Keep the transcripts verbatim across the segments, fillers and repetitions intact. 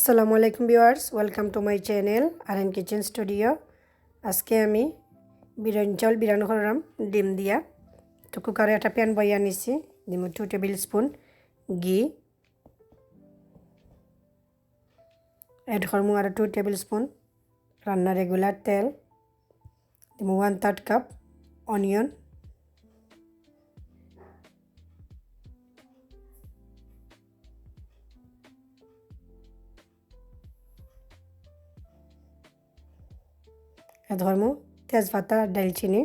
আসসালামু আলাইকুম viewers, welcome to my channel R N Kitchen Studio। আজকে আমি বিরন চাউল বিরান করলাম ডিম দিয়া। তো কুকারে একটা প্যান বইয়া নিছি, দিমু টু টেবিল স্পুন ঘি, অ্যাড করমু আরও টু টেবিল স্পুন রান্নার রেগুলার তেল, দিমু one third cup onion, add করমু তেজপাতা, দারচিনি।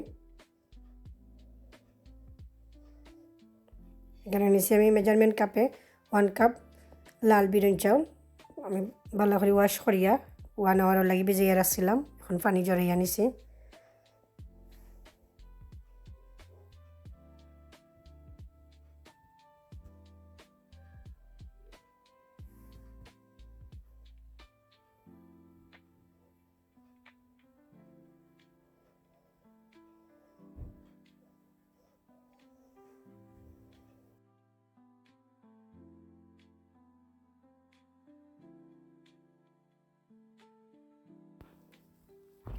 এখানে নিছি আমি মেজারমেন্ট কাপে ওয়ান কাপ লাল বিরন চাউল। আমি ভালা করি ওয়াশ করিয়া ওয়ান আওয়ারর লাগি ভিজাইয়া রাখছিলাম, এখন পানি ঝরাইয়া নিছি।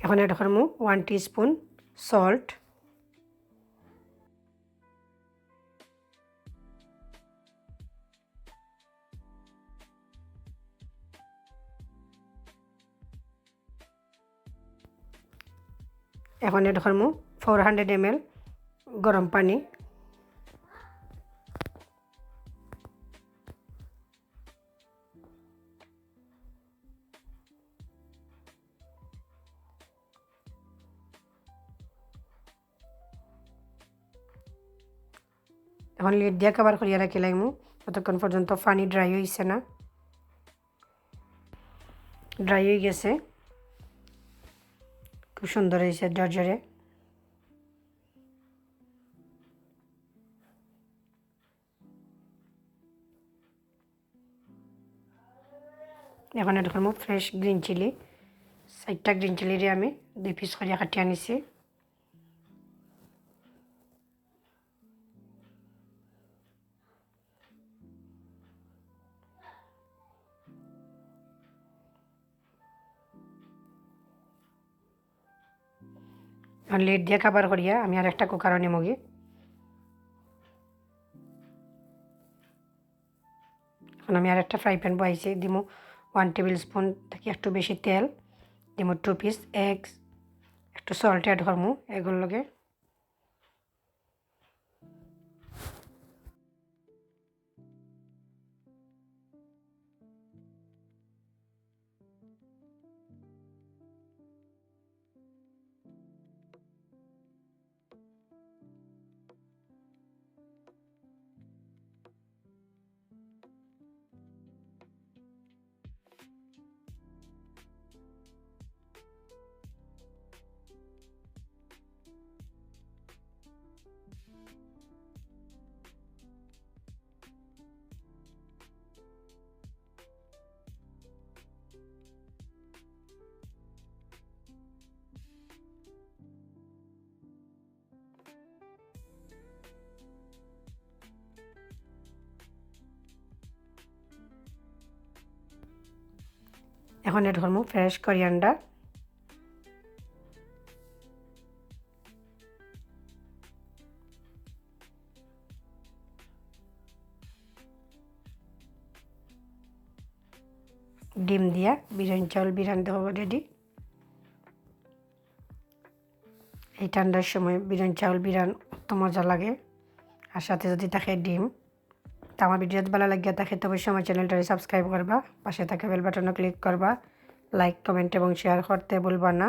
এখন অ্যাড করমু ওয়ান টিস্পুন সল্ট। এখন অ্যাড করমু ফোর হান্ড্রেড এমএল গরম পানি। এখন লিড দিয়া কভার করিয়া রাখি লাইমু, যতক্ষণ পর্যন্ত পানি ড্রাই হইছে না। ড্রাই হয়ে গেছে, খুব সুন্দর হয়েছে ঝরঝরে। এখন অ্যাড করমু ফ্রেশ গ্রিন চিলি। চাইরটা গ্রিন চিলিরে আমি দুই পিস করিয়া কাটিয়া নিছি। এখন লিড দিয়া কভার করিয়া আমি আর একটা কুকারও নিমুগি। এখন আমি আর একটা ফ্রাই প্যান বহাইছি, দিমু ওয়ান টেবিল স্পুন থাকি একটু বেশি তেল, দিমু টু পিস এগস, একটু সল্ট অ্যাড করমু এগর লগে। এখন অ্যাড করমু ফ্রেশ করিয়ান্ডার। ডিম দিয়া বিরিয়ানি চাউল বিরান দেওয়া রেডি। এই ঠান্ডার সময় বিরিয়ানি চাউল বিরান অত মজা লাগে, আর সাথে যদি থাকে ডিম। তো আমার ভিডিও যদি ভালা লাগিয়া থাকে, তো অবশ্যই আমার চ্যানেলটারে সাবস্ক্রাইব করবা, পাশে থাকা বেল বাটনও ক্লিক করবা, লাইক, কমেন্ট এবং শেয়ার করতে ভুলবা না।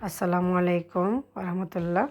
আসসালামু আলাইকুম ওয়া রাহমাতুল্লাহ।